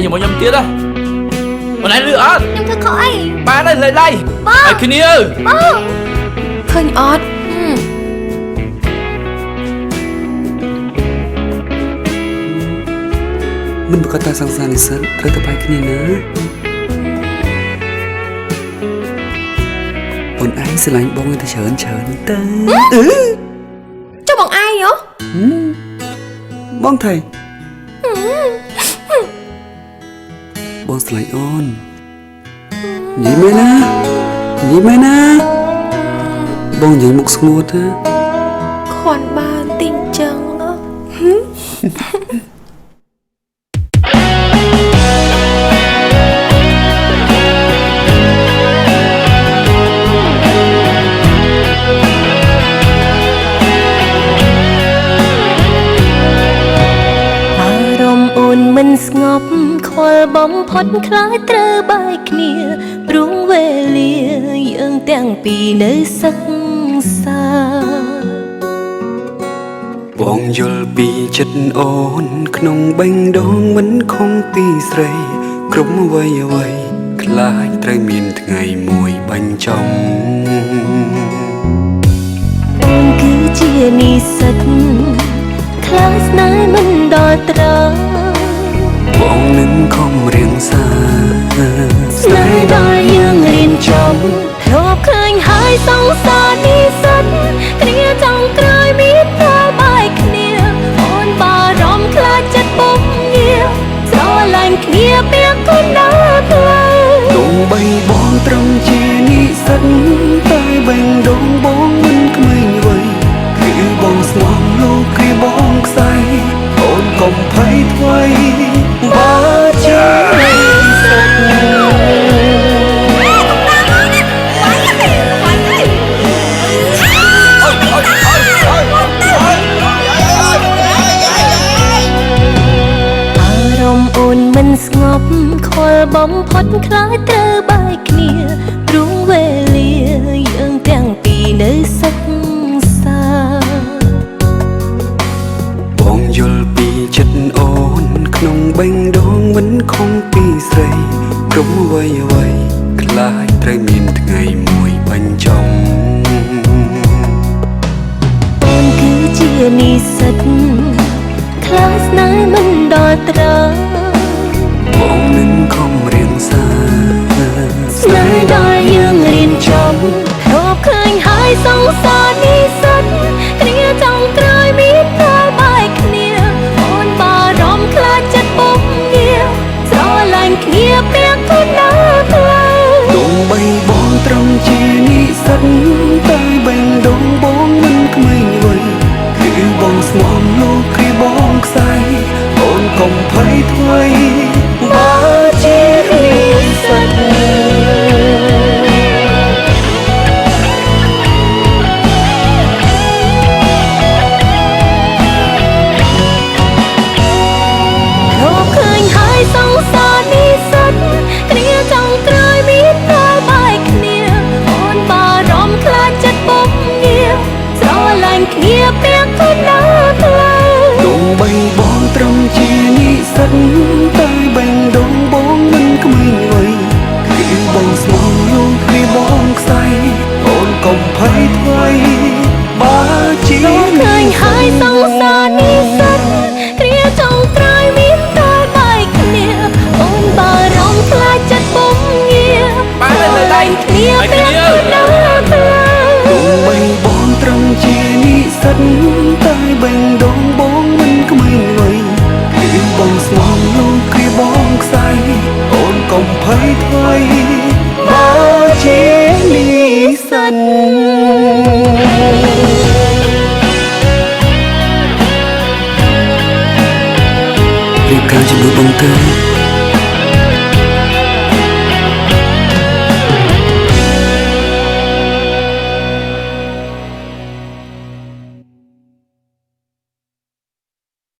ជាមួយខ្ញុំទៀតណាអូនឯងលឺអត់ ខ្ញុំធ្វើខុសអី បានហើយលេចដៃ បង ឲ្យគ្នាអើ បង ឃើញអត់ហឹម មិនប្រកាសថាសង្សារនិស្សិតត្រូវតែបែកគ្នាណាអូនឯងស្រឡាញ់បងតែច្រើនច្រើនទៅ ចុះបងឯងហ៎ បងថៃបងស្រឡាញ់អូននិយាយមែនណានិយាយមែនណាបងនិយាយមុខស្ងួតណា ខន់បានទីងចឹងហ៎ អារម្មណ៍អូនមិនស្ងប់ខ្វល់បំផុតខ្លាចត្រូវបែកគ្នាព្រោះវេលាយើងទាំងពីរនៅសិក្សា បងយល់ពីចិត្តអូនក្នុងបេះដូងមិនខំពីស្រី គ្រប់អ្វីអ្វីខ្លាចត្រូវមានថ្ងៃមួយបាញ់ចំ អូនគឺជានិស្សិតខ្លាចស្នេហ៍មិនដល់ត្រង់ បងនឹងខំរៀងសា ស្នេហ៍ដល់យើងរៀនចប់ធ្លាប់ឃើញហើយសង្សារនិស្សិតគ្នាចង់ក្រោយមានតែបែកគ្នាអូនបារម្ភខ្លាចចិត្តពុំងារស្រឡាញ់គ្នាពីគុណដល់ផ្លូវ ទោះបីបងត្រឹមជានិស្សិតតែបេះដូងបងមិនក្មេងវ័យគឺបងស្ងំលោកគ្រាបងខ្សែអូនកុំភ័យថ្វីបើជានិស្សិត អារម្មណ៍អូនមិនស្ងប់ខ្វល់បំផុតខ្លាចត្រូវបែកគ្នាព្រោះវេលាយើងទាំងពីរនៅសិក្សា បងយល់ពីចិត្តអូនក្នុងបេះដូងមិនខំពីស្រីគ្រប់អ្វីអ្វីខ្លាចត្រូវមានថ្ងៃមួយបាញ់ចំ អូនគឺជានិស្សិតខ្លាចស្នេហ៍មិនដល់ត្រង់ បងនឹងខំរៀងសា ស្នេហ៍ដល់យើងរៀនចប់ធ្លាប់ឃើញហើយសង្សារនិស្សិតគ្នាចង់ក្រោយមានតែបែកគ្នាអូនបារម្ភខ្លាចចិត្តពុំងារស្រឡាញ់គ្នាពីគុណដល់ផ្លូវ ទោះបីបងត្រឹមជានិស្សិតតែបេះដូងបងមិនក្មេងវ័យគឺបងស្ងំលោកគ្រាបងខ្សែអូនកុំភ័យថ្វីបើជានិស្សិត ធ្លាប់ឃើញហើយសង្សារនិស្សិតគ្នាចង់ក្រោយមានតែបែកគ្នាអូនបារម្ភខ្លាចចិត្តពុំងារស្រឡាញ់គ្នាពីគុណដល់ផ្លូវ ទោះបីបងត្រឹមជានិស្សិតតែបេះដូងបងមិនក្មេងវ័យគឺបងស្មងលោកគ្រាបងខ្សែអូនកុំភ័យថ្វីបើជា ធ្លាប់ឃើញហើយសង្សារនិស្សិតគ្នាចង់ក្រោយមានតែបែកគ្នាអូនបារម្ភខ្លាចចិត្តពុំងារ បានហើយលេចដៃ ស្រឡាញ់គ្នា ឲ្យ ពី គ្នា គុណដល់ផ្លូវ ទោះបីបងត្រឹមជានិស្សិតតែបេះដូងបងមិនក្មេងវ័យគឺបងស្មងលោកគ្រាបងខ្សែអូនកុំភ័យថ្វីបើជានិស្សិត រៀបការជាមួយបងទៅ